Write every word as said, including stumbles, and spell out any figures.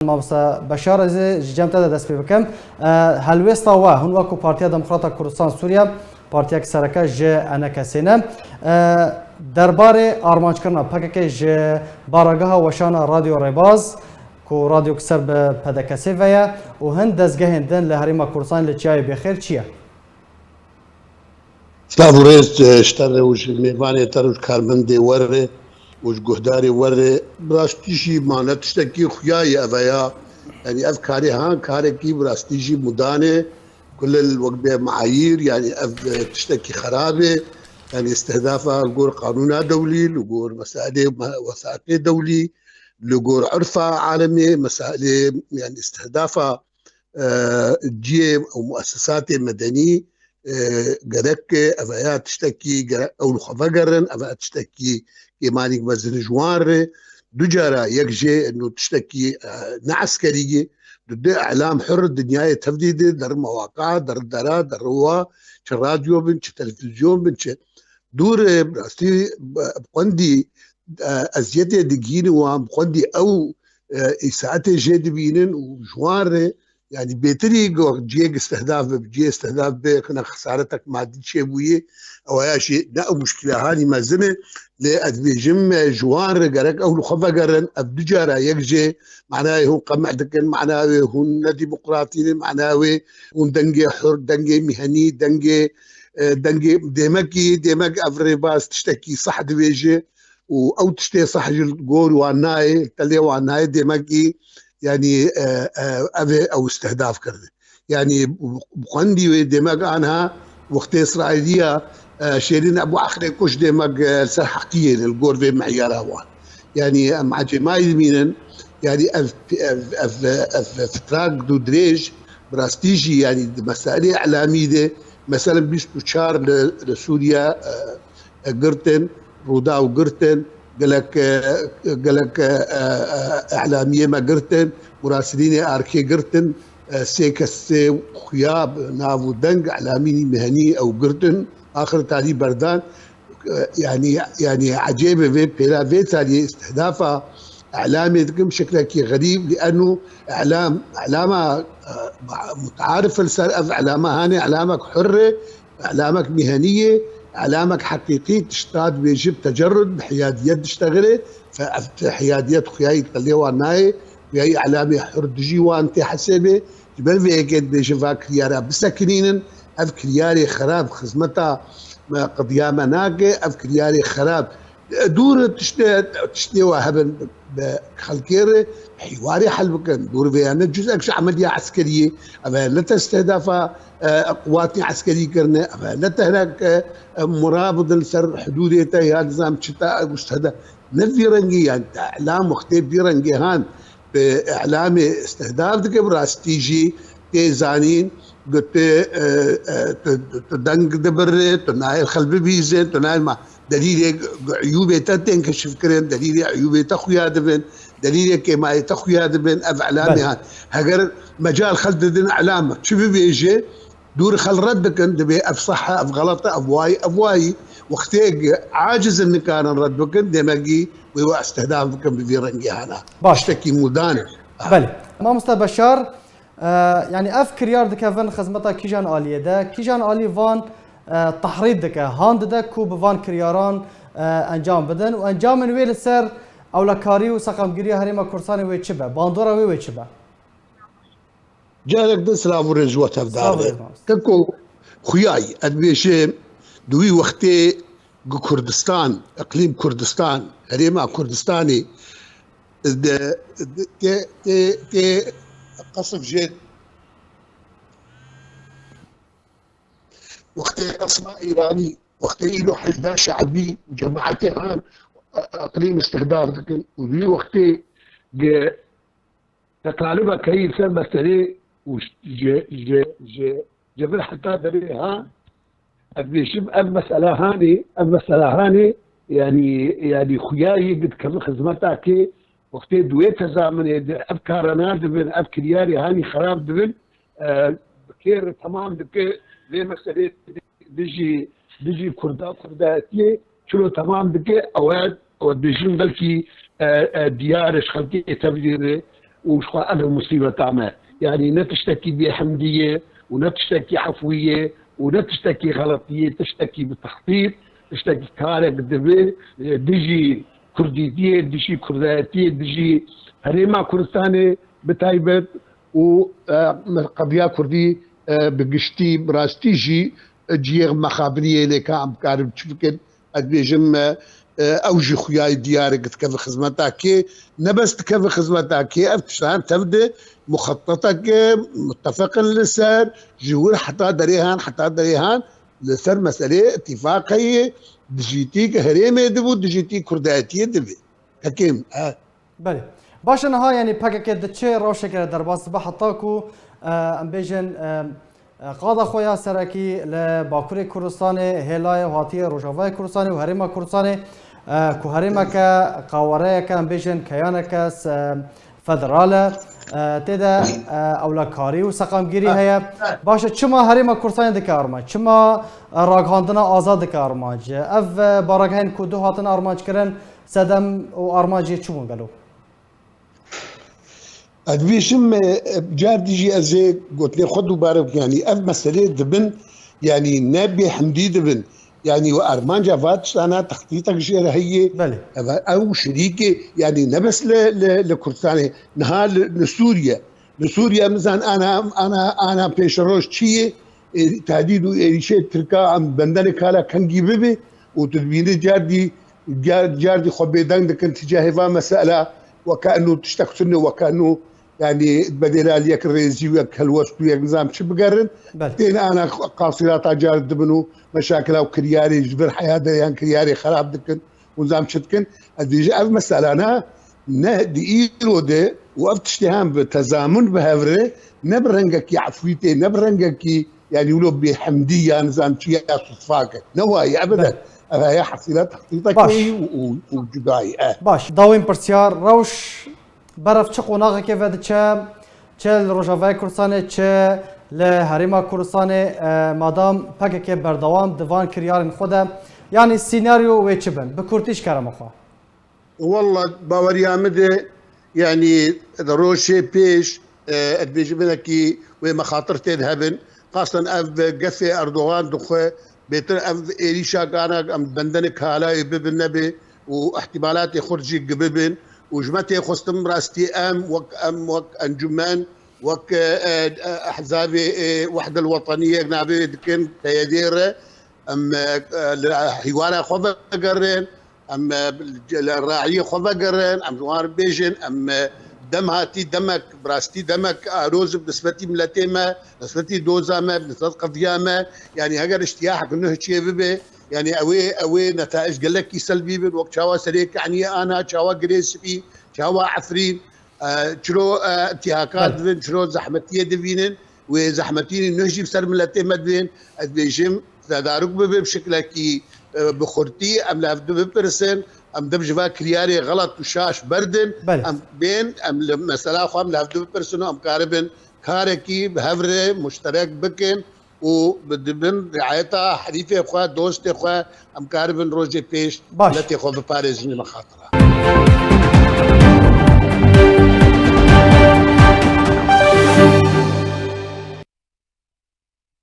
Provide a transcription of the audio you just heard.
Mamoste Beşar, ez ê ji cem te de dest pê bikim. E, helwêsta we, hûn wekû Partiya Demokrata Kurdistan Sûriye, partiyek sereke ji E N K'ê ne. E, derbarê armanckirina P K K ji barageha weşana Radyo Rêbaz, ku radyok ser bi P D K'ê ve ye, û hin dezgehên din li Herêma Kurdistanê li Çiyayê Bêxêr çi ye? Silav û rêz, e, ji te re û ji mêvanê te re û ji karmendê we re û ji guhdarê we re. Bi rastî jî mane tiştekî xuyayê ev e ya. Yanî ev karê han karekî bi rastî jî mudan e. Kulel wek bê meayîr, yanî ev, e, tiştekî xerab e. Yanî istihdafa li gor qanûna dewlî, li gor meselê me-, wesatê dewlî, li gor urfa alemê, meselê, yanî istihdafa e, cihê û muessesatê medenî, e, gerek ev ya tiştekî gerek ew li xwe vegerin, ev ya tiştekî kêmanîk mezin ji wan re. Du cara yek jê eno tiştekî, e, ne eskerî ye. Du dê îlam hur dinyayê tevdî de, der mewaqa, der dera, der rewa, çi radyo bin, çi televîzyon bin, çi dûr, e, rastî, e, xwendî, e, eziyetê digihînin wan, xwendî ew, e, îsaetê jê dibînin û ji wan re, yanî bêtirî go cihê istihdaf be, cihê istihdaf be, hinek xesaretek madî çêbûye, ew ya jî ne ew muşkila hanî mezin e, lê ez dibêjim, e, ji wan re gerek ew li xwe vegerin, ev du cara yek jê, manayê hûn qemeh dikin, manayê hûn ne demokratî ne, manayê hûn dengê hur, dengê mihenî, dengê, e, dengê dêmekî, dêmek ev rêbaz tiştekî sah dibêje, û ew tiştê sah ji gor wan nayê, telê wan nayê, dêmekî, yanî, e, e, ev ê ew istihdaf kirine. Yanî bi xwendî wê dêmek anha wextê Îsraîliya, e, Şêrîn Ebû Eqlê kuş dêmek, e, li ser heqiyê li gor vê meyara wan. Yanî em ecêmayî dimînin, yanî ev, ev, ev, ev fitrak du dirêj bi rastî jî, yanî di meselê îlamî de, meselen bîst û çar li, li Sûriye, e, e, girtin, Rûdaw girtin, gelek, e, gelek, e, e, e, îlamiyê me girtin, murasilînê arkê girtin, e, sê kesê xuya bi nav û deng îlamînî mihenî ew girtin, axir talî berdan. E, yanî, yanî ecêb e vê pêla vê taliyê îstihdafa îlamê dikim şeklekî xerîb, lî eno îlam, îlama, e, mutearif li ser ev îlama hanê îlamek hur e, îlamek mihenî ye, îlamek heqîqî tişta dibêje bi tecerrud, bi hiyadiyet diştexile, fe ev hiyadiyet xuyayî telê wan nayê, xuyayî îlamê hur dijî wan tê hesêbê. Ji ber vê yekê dibêje va kiryara bisekinînin, ev kiryarê xerab xizmeta me, qidiya me nake, ev kiryarê xerab. Dûr tiştê, tiştê wa hebin bi xelkê re hîwarê hel bikin. Dûr vê ya ne cuzek ji emeliya eskeriyê, ev ne te istihdafa, e, quwatê eskerî kirine, ev ne te hinek, e, e, murabidin li ser hidûdê te ya nizam çi te, e, guhda. Ne vî rengî, yanî te îlam wextê vî rengê han bi îlamê istihdaf dike, bi rastî jî tê zanîn, got, e, e, tu, tu deng dibirê, tu nayê xelk bibîzin, tu nayê ma-, delîlê eyûbê te tên keşifkirin, delîlê eyûbê te xuya dibin, delîlê kêmayê te xuya dibin, ev îlamê Belê. han. Heger mecal xelk didin îlam, çi bibêje, dûr xelk red dikin, dibê ev sah e, ev xelet e, ev wayî, ev wayî. Wextê aciz in nikarin red bikin, demekî wê we istihdaf bikin bi vî rengê hana. Baş. Tiştekî mûdan e. Belê. Mamoste Beşar, e, yanî ev kiryar dikevin xizmeta kîjan aliyê de, kîjan alî van, e, tehrîd dike, han dide ku bi van kiryaran, e, encam bidin û encamên wê li ser ewlekarî û seqamgiriya Herêma Kurdistanê wê çi be, bandora wê wê çi be? Carek din silav û rêz ji we tevdar be. Keko xuyayî, ez dibêjim, di wî wextê ku Kurdistan, iqlîm Kurdistan, herêma Kurdistanê, de, de, tê, tê, tê qesf jê, wextê qesma Îranî, wextê îro heyda şe'bî, cemaetê han, e, iqlîm istihdaf dikin û di wî wextê ge Te taliba keyî ser meselê û ji, ji, ji, ji vir heta derê ha, ez dibêjim ev mesela hanê, ev mesela hanê, yanî, yanî xuya yê dikevin xizmeta kê, wextê di wê tezaminê de ev kara nadibin, ev kiryarê hanî xerab dibin, e, kê re temam dike, vê meselê dijî, dijî Kurda, Kurdayetiyê çilo temam dike, ew e, ew dibêjin belkî, e, e, diyar e ji xelkê tevlî re, û ji xwe ev e musîbeta me. Yanî ne tiştekî bêhemdî ye û ne tiştekî efwî ye û ne tiştekî xeletî ye, tiştekî bi textît, tiştekî karek dibe, e, dijî kurdîtiyê, dijî kurdayetiyê, dijî herêma Kurdistanê bi taybet û, e, qediya kurdî, e, bi giştî, bi rastî jî, e, cihê mexabiriyê lê ka em karin çi bikin. Ez dibêjim, e, e, ew jî xuya diyar e, dikeve xizmeta kê, ne bes dikeve xizmeta kê, ev tiştan tev de muxeteteke muttefeqin li ser, ji wir heta derê han, heta derê han, li ser meselê îtîfaq heye, dijîtî herêmê dibe, dijîtî kurdayetiyê dibe. Hekêm, e, Belê. Baş e, niha, yanî, P K K diçe rewşeke derbas dibe heta ku, e, em bêjin, e, e, qada xwe ya serekî li Bakurê Kurdistanê hêlaye û hatiye Rojavayê Kurdistanê û Herêma Kurdistanê, e, ku herêmeke, qawereyeke, em bêjin, keyaneke se-, federal e, e, tê de, e, ewlekarî û seqamgirî heye. Baş e, çima Herêma Kurdistanê dike armanc? Çima, e, ragihandina azad dike armanc? Ev, e, baragehên ku du hatin armanckirin, sedem û armancê çi bûn gelo? Ez dibêjim, e, e, car dijî ez ê gotinê xwe dubare bikim, yanî ev meselê dibin, yanî ne bêhemdî dibin. Yanî we armanca va tiştana textîtek jê re heye. Belê. Ev, ew şirîkê, yanî ne bes li, li, li Kurdistanê, niha li, li Sûriye. Li Sûriye mizan ana, ana, ana pêşeroj çi ye? E, tehdîd û êrîşê Tirka em bendenê kala kengî bibe û tu dibînî cardî, car-, cardî xwe bêdeng dikin tîca hêva mesela, weke enû tiştek tune, weke enû, yanî, bedêla li yek rêzî û yek helwest û yek nizam çi bigerin. Belê. Tên ana qasîrata car dibin û meşakila û kiryarê ji vir heya de yan kiryarê xerab dikin û nizam çi dikin. Ez dibêjim ev meselana ne di îro de û ev tiştê hem bi tezamun bi hev re ne bi rengekî efwîtê, ne bi rengekî, yanî, wilo bêhemdî ya nizam çi ya sutfak e. Ne wayî, ebeden. Belê. Ev heye hesîla textîtekê Baş. û, û, û cudayî e. Baş. Dawên pirsyar, rewş berev çi qonaxekê ve diçe, çi li Rojavayê Kurdistanê, çi li Herêma Kurdistanê, e, madam P K K berdewam di van kiryarên xwe de, yanî sînaryo wê çi bin? Bi kurtî ji kerema xwe. Walla baweriya min de, yanî rojê pêş, e, ez dibêjim hinekî wê mexatir tê de hebin. Xastan ev gefê Erdogan dixwe, bêtir ev êrîşa gana em bendenê kalayê bibin nebe û ihtimalatê xurt jî gibi bin. Û ji me tê xwestin rastî em wek, em wek encûmen, wek, e, e, ehzabê, e, Wehdel Wetenî yek navê wê dikin, P Y D re, em, e, e, li hîwana xwe vegerin, em, e, li rayî xwe vegerin, em ji wan re bêjin, em, e, dem hatî demek, bi rastî demek aroz bi nisbetî miletê me, bi nisbetî doza me, bi nisbet qediya me, yanî heger îştiyahek nuh çê bibe, yanî ew ê, ew ê netaic gelekî selbî bin, wek çawa serê Kehniyê ana, çawa Girê Spî, çawa Efrîn, e, çiro, e, întîhaka Belê. dibin, çiro zehmetiyê dibînin, wê zehmetînî nuh jî bi ser miletê me dibên. Ez dibêjim, tedarûk bibe bi şiklekî, e, bi xurtî, em li hev du bipirsin, em dev ji va kiryarê xelet û şaş berdin, Belê. em bên, em li mesela xwe em li hev du bipirsin û em karibin karekî bi hev re muşterek bikin û bi dibin riayeta herîfê xwe, dostê xwe, em karibin rojê pêş Baş. miletê xwe biparêzin li mexatira.